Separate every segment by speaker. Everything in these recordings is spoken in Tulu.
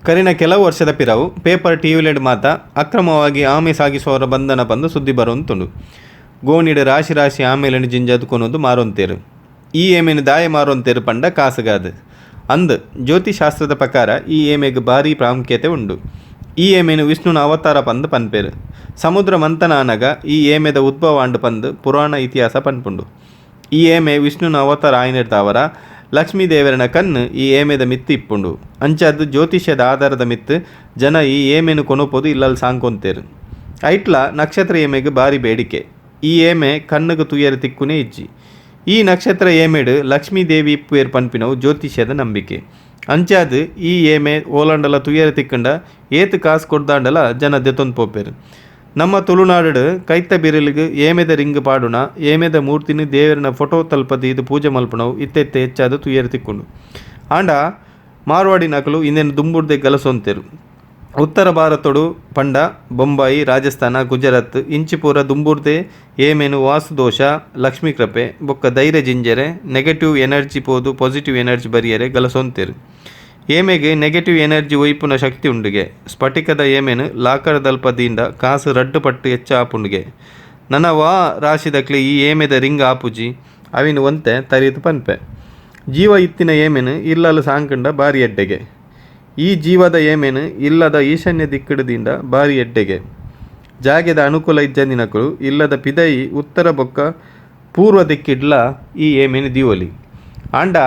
Speaker 1: ಕರಿನ ಕೆಲವು ವರ್ಷದ ಪಿರವು ಪೇಪರ್ ಟಿವಿಲೆಡ್ ಮಾತ ಅಕ್ರಮವಾಗಿ ಆಮೆ ಸಾಗಿಸುವವರ ಬಂಧನ ಪಂದ್ ಸುದ್ದಿ ಬರೊಂದುಂಡು. ಗೋಣಿಡ್ ರಾಶಿ ರಾಶಿ ಆಮೆಲೆನ್ ಜಿಂಜಾದ್ ಕೊನೊದು ಮಾರೊಂತೆರ್. ಈ ಏಮೆನ್ ದಾಯೆ ಮಾರೊಂತೆರ್ ಪಂಡ ಕಾಸ್ ಗಾದ್. ಅಂದ್ ಜ್ಯೋತಿಶಾಸ್ತ್ರದ ಪ್ರಕಾರ ಈ ಏಮೆಗ್ ಬಾರೀ ಪ್ರಾಮುಖ್ಯತೆ ಉಂಡು. ಈ ಏಮೆನ್ ವಿಷ್ಣುನ ಅವತಾರ ಪಂದ್ ಪನ್ಪೆರ್. ಸಮುದ್ರ ಮಂಥನ ಆನಗ ಈ ಏಮೆದ ಉದ್ಭವ ಆಂಡ್ ಪಂದ್ ಪುರಾಣ, ಇತಿಹಾಸ ಪನ್ಪುಂಡು. ಈ ಏಮೆ ವಿಷ್ಣುನ ಅವತಾರ ಆಯಿನೆಡ್ದಾವರ ಲಕ್ಷ್ಮೀ ದೇವೆರೆನ ಕಣ್ಣ್ ಈ ಏಮೆದ ಮಿತ್ತ್ ಇಪ್ಪುಂಡು. ಅಂಚಾದ್ ಜ್ಯೋತಿಷ್ಯದ ಆಧಾರದ ಮಿತ್ತ್ ಜನ ಈ ಏಮೆನ್ ಕೊನೊಪೋದು ಇಲ್ಲಲ್ ಸಾಂಕೊಂತೆರ್. ಐಟ್ಲಾ ನಕ್ಷತ್ರ ಏಮೆಗ್ ಬಾರಿ ಬೇಡಿಕೆ. ಈ ಏಮೆ ಕಣ್ಣ್ಗ್ ತೂಯೆರೆ ತಿಕ್ಕುನೇ ಇಜ್ಜಿ. ಈ ನಕ್ಷತ್ರ ಏಮೆಡ್ ಲಕ್ಷ್ಮೀ ದೇವಿ ಇಪ್ಪುವೆರ್ ಪನ್ಪಿನವು ಜ್ಯೋತಿಷ್ಯದ ನಂಬಿಕೆ. ಅಂಚಾದ್ ಈ ಏಮೆ ಓಲಾಂಡಲ ತೂಯೆರೆ ತಿಕ್ಕ್ಂಡ ಏತ್ ಕಾಸ್ ಕೊರ್ದಾಂಡಲ ಜನ ದೆತೊಂದು ಪೋಪೆರ್. ನಮ್ಮ ತುಳುನಾಡ್ ಕೈತ ಬಿರೆಲ್ಗ್ ಏಮೆದ ರಿಂಗ್ ಪಾಡುನ, ಏಮೆದ ಮೂರ್ತಿನ್ ದೇವೆರ್ನ ಫೋಟೋ ತಲ್ಪ ದೀದ್ ಪೂಜೆ ಮಲ್ಪುನವು ಇತ್ತೆ ಇತ್ತೆ ಎಚ್ಚಾದ್ ತೂಯೆರೆ ತಿಕ್ಕುಂಡು. ಆಂಡ ಮಾರ್ವಾಡಿನಕುಲು ಇಂದೆನ್ ದುಂಬುರ್ದೆ ಗಲಸೊಂತೆರ್. ಉತ್ತರ ಭಾರತೊಡು ಪಂಡ ಬೊಂಬಾಯಿ, ರಾಜಸ್ಥಾನ, ಗುಜರಾತ್ ಇಂಚಿ ಪೂರ ದುಂಬುರ್ದೆ ಏಮೆನ್ ವಾಸ್ತುದೋಷ, ಲಕ್ಷ್ಮೀ ಕೃಪೆ ಬೊಕ್ಕ ಧೈರ್ಯ ಜಿಂಜೆರೆ, ನೆಗೆಟಿವ್ ಎನರ್ಜಿ ಪೋದು ಪಾಸಿಟಿವ್ ಎನರ್ಜಿ ಬರಿಯೆರೆ ಗಲಸೊಂತೆರ್. ಏಮೆಗ್ ನೆಗೆಟಿವ್ ಎನರ್ಜಿ ಒಯಿಪುನ ಶಕ್ತಿ ಉಂಡುಗೆ. ಸ್ಫಟಿಕದ ಏಮೆನ್ ಲಾಕರ್ ದಲ್ಪ ದೀಂಡ ಕಾಸ್ ರಡ್ಡ್ ಪಟ್ಟ್ ಎಚ್ಚ ಆಪುಂಡುಗೆ. ನನ ವಾ ರಾಶಿದಕ್ಲೆಗ್ ಈ ಏಮೆದ ರಿಂಗ್ ಆಪುಜಿ ಅವೆನ್ ಒಂತೆ ತರಿದ್ ಪನ್ಪೆ. ಜೀವ ಇತ್ತಿನ ಏಮೆನ್ ಇಲ್ಲಲ್ ಸಾಂಕ್ಂಡ ಬಾರಿ ಎಡ್ಡೆಗೆ. ಈ ಜೀವದ ಏಮೆನ್ ಇಲ್ಲದ ಈಶಾನ್ಯ ದಿಕ್ಕ್ ಡ್ ದೀಂಡ ಬಾರಿ ಎಡ್ಡೆಗೆ. ಜಾಗೆದ ಅನುಕೂಲ ಇಜ್ಜಂದಿನಕುಲು ಇಲ್ಲದ ಪಿದಯಿ ಉತ್ತರ ಬೊಕ್ಕ ಪೂರ್ವ ದಿಕ್ಕ್ ಡ್ಲಾ ಈ ಏಮೆನ್ ದೀವೊಲಿ. ಆಂಡ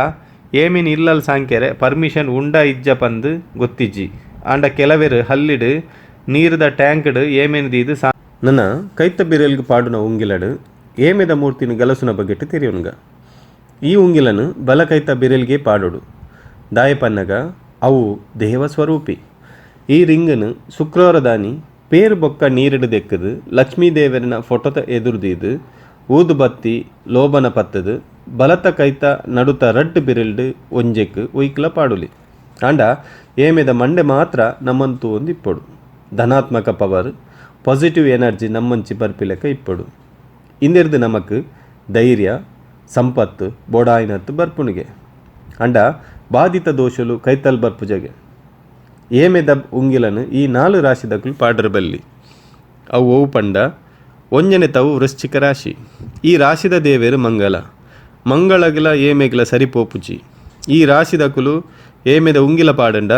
Speaker 1: ಏಮೆನ್ ಇಲ್ಲಲ್ ಸಾಂಕೆರೆ ಪರ್ಮಿಷನ್ ಉಂಡಾ ಇಜ್ಜಾ ಪಂದ್ ಗೊತ್ತಿಜ್ಜಿ. ಆಂಡ ಕೆಲವೆರ್ ಹಳ್ಳಿಡ್ ನೀರ್ ದ ಟ್ಯಾಂಕ್ ಡ್ ಏಮೆನ್ ದೀದ್ ನನ ಕೈತ ಬಿರೆಲ್ಗ್ ಪಾಡುನ ಉಂಗಿಲಡ್ ಏಮೆದ ಮೂರ್ತಿನ್ ಗಲಸುನ ಬಗೆಟ್ ತೆರಿಯೊನ್ಗ. ಈ ಉಂಗಿಲನ್ ಬಲ ಕೈತ ಬಿರೆಲ್ಗೇ ಪಾಡೊಡು. ದಾಯೆ ಪನ್ನಗ ಅವು ದೇವ ಸ್ವರೂಪಿ. ಈ ರಿಂಗ್ ನ್ ಸುಕ್ರಾರದಾನಿ ಪೇರ್ ಬೊಕ್ಕ ನೀರ್ ಡ್ ದೆಕ್ಕ್ ದ್ ಲಕ್ಷ್ಮೀ ದೇವೆರೆನ ಫೋಟೋತ ಎದುರು ದೀದ್ ಊದು ಬತ್ತಿ, ಲೋಬನ ಪತ್ತ್ ದ್ ಬಲತ ಕೈತ ನಡುತ ರಡ್ಡ್ ಬಿರೆಲ್ಡ್ ಒಂಜೆಕ್ ಒಯಿಕ್ಲಾ ಪಾಡೊಲಿ. ಆಂಡ ಏಮೆದ ಮಂಡೆ ಮಾತ್ರ ನಮನ್ ತೂವೊಂದು ಇಪ್ಪೊಡು. ಧನಾತ್ಮಕ power, positive energy ನಮ್ಮಂಚಿ ಬರ್ಪಿಲೆಕ ಇಪ್ಪೊಡು. ಇಂದೆರ್ದ್ ನಮಕ್ ಧೈರ್ಯ, ಸಂಪತ್ತ್ ಬೋಡಾಯಿನಾತ್ ಬರ್ಪುಂಡುಗೆ. ಆಂಡ ಬಾಧಿತ ದೋಷೊಲು ಕೈತಲ್ ಬರ್ಪುಜಗೆ. ಏಮೆದ ಉಂಗಿಲನ್ ಈ ನಾಲ್ ರಾಶಿದಕುಲು ಪಾಡರೆ ಬಲ್ಲಿ. ಅವು ಒವು ಪಂಡ ಒಂಜನೆತವು ವೃಶ್ಚಿಕ ರಾಶಿ. ಈ ರಾಶಿದ ದೇವೆರ್ ಮಂಗಳ. ಮಂಗಳಗ್ಲ ಏಮೆಗ್ಲ ಸರಿ ಪೋಪುಜಿ. ಈ ರಾಶಿದಕುಲು ಏಮೆದ ಉಂಗಿಲ ಪಾಡಂಡ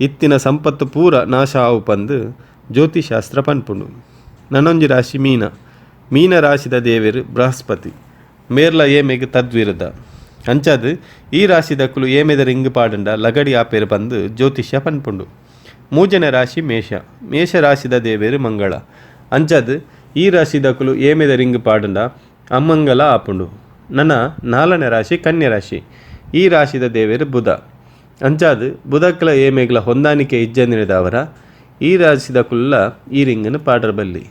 Speaker 1: ಇತ್ತಿನ ಸಂಪತ್ತು ಪೂರ ನಾಶ ಆವು ಪಂದ್ ಜ್ಯೋತಿಶಾಸ್ತ್ರ ಪನ್ಪುಂಡು. ನನೊಂಜಿ ರಾಶಿ ಮೀನ. ಮೀನ ರಾಶಿದ ದೇವೆರ್ ಬೃಹಸ್ಪತಿ. ಮೇರ್ಲ ಏಮೆಗ್ ತದ್ವಿರುದ್ಧ. ಅಂಚಾದ್ ಈ ರಾಶಿದಕುಲು ಏಮೆದ ರಿಂಗ್ ಪಾಡಂಡ ಲಗಡಿ ಆಪೆರ್ ಪಂದ್ ಜ್ಯೋತಿಷ್ಯ ಪನ್ಪುಂಡು. ಮೂಜನೆ ರಾಶಿ ಮೇಷ. ಮೇಷ ರಾಶಿದ ದೇವೆರ್ ಮಂಗಳ. ಅಂಚಾದ್ ಈ ರಾಶಿದಕುಲು ಏಮೆದ ರಿಂಗ್ ಪಾಡಂಡ ಅಮಂಗಲ ಆಪುಂಡು. ನನ ನಾಲನೆ ರಾಶಿ ಕನ್ಯಾ ರಾಶಿ. ಈ ರಾಶಿದ ದೇವೆರ್ ಬುಧ. ಅಂಚಾದ್ ಬುಧಕ್ಲ ಏಮೆಗ್ಲ ಹೊಂದಾಣಿಕೆ ಇಜ್ಜಂದಿನೆದಾವರ ಈ ರಾಶಿದಕುಲ್ಲ ಈ ರಿಂಗ್ನ್ ಪಾಡರೆ ಬಲ್ಲಿ.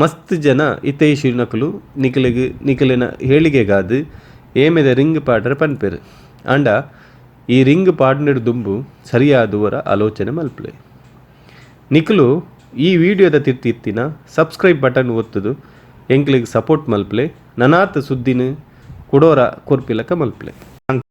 Speaker 1: ಮಸ್ತ್ ಜನ ಇತೈಷಿನಕುಲು ನಿಕಲೆಗ್ ನಿಕಲೆನ ಹೇಳಿಗೆಗಾದ್ ಏಮೆದ ರಿಂಗ್ ಪಾಡರೆ ಪನ್ಪೆರ್. ಆಂಡ ಈ ರಿಂಗ್ ಪಾಡ್ನೆಡ್ ದುಂಬು ಸರಿಯಾದ್ ಒರ ಆಲೋಚನೆ ಮಲ್ಪುಲೆ. ನಿಕುಲು ಈ ವಿಡಿಯೋದ ತಿರ್ತ್ ಇತ್ತಿನ ಸಬ್ಸ್ಕ್ರೈಬ್ ಬಟನ್ ಒತ್ತುದು ಎಂಕ್ಲೆಗ್ ಸಪೋರ್ಟ್ ಮಲ್ಪುಲೆ. ನನಾತ್ ಸುದ್ದಿನ್ ಕುಡೋರ ಕೊರ್ಪಿಲಕ ಮಲ್ಪುಲೆ.